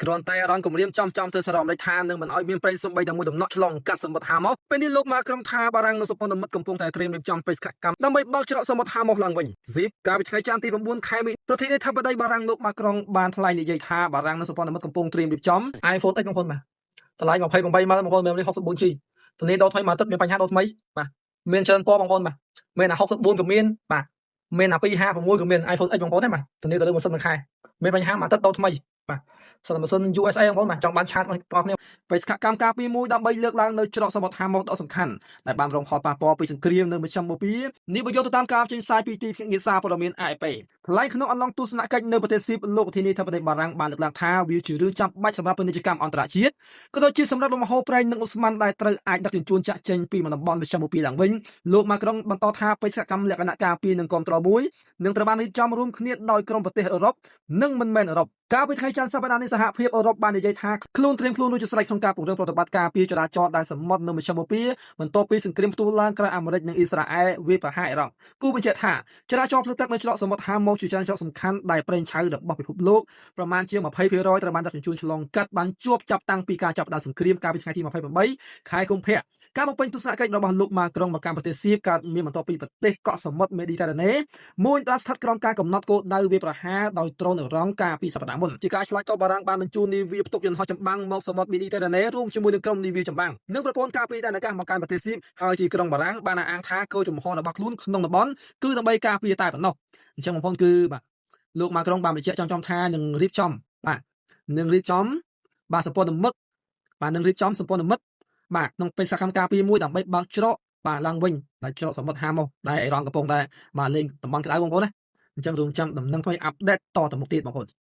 គ្រាន់តែអរងគម្រាមចំចំទៅសហរដ្ឋអាមេរិកថានឹងមិនឲ្យមានប្រេងសំបីតែមួយដំណក់ឆ្លងកាត់សមុទ្រហាម៉ូសពេលនេះលោកម៉ាក្រុងថាបារាំងនិងសម្ព័ន្ធមិត្តកំពុងតែត្រៀមរៀបចំបេសកកម្មដើម្បីបើកច្រកសមុទ្រហាម៉ូសឡើងវិញស៊ីបកាលពីថ្ងៃច័ន្ទទី9ខែមីនាប្រធានាធិបតីបារាំងលោកម៉ាក្រុងបានថ្លែងនិយាយថាបារាំងនិងសម្ព័ន្ធមិត្តកំពុងត្រៀមរៀបចំ iPhone X បងប្អូនបាទតម្លៃ28ម៉ឺនបងប្អូនមាន 64G ធានាដូរថ្មីមួយអាទិត្យមានបញ្ហាដូរថ្មីបាទមានច្រើនពណ៌បងប្អូនបាទមានអា64ក៏មានបាទមានអា256ក៏មាន iPhone X បងប្អូនទេបាទធានាទៅលើម៉ាស៊ីនមួយខែមានបញ្ហាមួយអាទិត្យដូរថ្មីបាទសិនម៉ាស៊ីន USA បងប្អូនបាទចង់បានឆាតបងប្អូនគ្នាបេសកកម្មការពារមួយដើម្បីលើកឡើងនៅច្រកសមុទ្រហាម៉ូសដ៏សំខាន់ដែលបានរងផលប៉ះពាល់ពីសង្គ្រាមនៅមជ្ឈមបូព៌ានេះបើយកទៅតាមការចេញផ្សាយពីទីភ្នាក់ងារសារព័ត៌មាន AFP ថ្លែងក្នុងអន្លង់ទស្សនកិច្ចនៅប្រទេសស៊ីបលោកប្រធានាធិបតីបារាំងបានលើកឡើងថាវាជារឿងចាំបាច់សម្រាប់ពាណិជ្ជកម្មអន្តរជាតិក៏ដូចជាសម្រាប់លំហូរប្រេងនិងឧស្ម័នដែលត្រូវអាចដឹកជញ្ជូនចាក់ចេញពីតំបន់មជ្ឈមបូព៌ាឡើងវិញលោកម៉ាក្រុងបន្តថាបេសកកម្មលក្ខណៈការពារនិងគ្រប់គ្រងមួយនឹងត្រូវបានរៀបចំរួមគ្នាដោយក្រុមប្រទេសអឺរ៉ុបនិងមិនមែនអឺរ៉ុបកាលពីថ្ងៃច័ន្ទសប្តាហ៍នេះសហភាពអឺរ៉ុបបាននិយាយថាខ្លួនត្រៀមខ្លួនរួចជាស្រេចក្នុងការពង្រឹងប្រតិបត្តិការពារចរាចរណ៍ដែលសមុទ្រនៅមជ្ឈមបូព៌ាបន្ទាប់ពីសង្គ្រាមផ្ទុះឡើងក្រោយអាមេរិកនិងអ៊ីស្រាអែលវាយប្រហារអ៊ីរ៉ង់គូបញ្ជាក់ថាចរាចរណ៍ផ្លូវទឹកនៅច្រកសមុទ្រហាម៉ូសជាចរាចរណ៍សំខាន់ដែលប្រេងឆៅរបស់ពិភពលោកប្រមាណជា20%ត្រូវបានដឹកជញ្ជូនឆ្លងកាត់បានជាប់ចាប់តាំងពីការចាប់ផ្ដើមសង្គ្រាមកាលពីថ្ងៃទី28ខែកុម្ភៈការបំពេញទស្សនកិច្ចរបស់លោកម៉ាក្រុងមកកាន់ប្រទេសសៀបកើតមានបន្ទាប់ពីប្រទេសកក់សមុទ្រមេឌីតារ៉ាណេមួយបានស្ថិតក្រោមការកំណត់គោលដៅវាយប្រហារដោយដ្រូនអ៊ីរ៉ង់កាលពីសប្តាហ៍មុនជាការឆ្លើយតបបារាំងបានបញ្ជូននាវាផ្ទុកយន្តហោះចម្បាំងមកសមុទ្រមេឌីតារ៉ាណេរួមជាមួយនឹងក្រុមនាវាចម្បាំងនិងប្រព័ន្ធការពារដែនអាកាសមកកាន់ប្រទេសសៀបហើយទីក្រុងបារាំងបានអះអាងថាគោលជំហររបស់ខ្លួនក្នុងតំបន់គឺដើម្បីការពារតែប៉ុណ្ណោះអញ្ចឹងបងប្អូនគឺបាទលោកម៉ាក្រុងបានបញ្ជាក់ចំៗថានឹងរៀបចំបាទនឹងរៀបចំបាទសម្ព័ន្ធមិត្តបាទនឹងរៀបចំសម្ព័ន្ធមិត្តបាទក្នុងបេសកកម្មការពារមួយដើម្បីបើកច្រកបាទឡើងវិញដែលច្រកសមុទ្រហាម៉ូសដែលអ៊ីរ៉ង់កំពុងតែបាទលេងតំបន់ក្តៅបងប្អូនណាអញ្ចឹងរងចាំដំណឹងថ្មី update តទៅមុខទៀតបងប្អូន។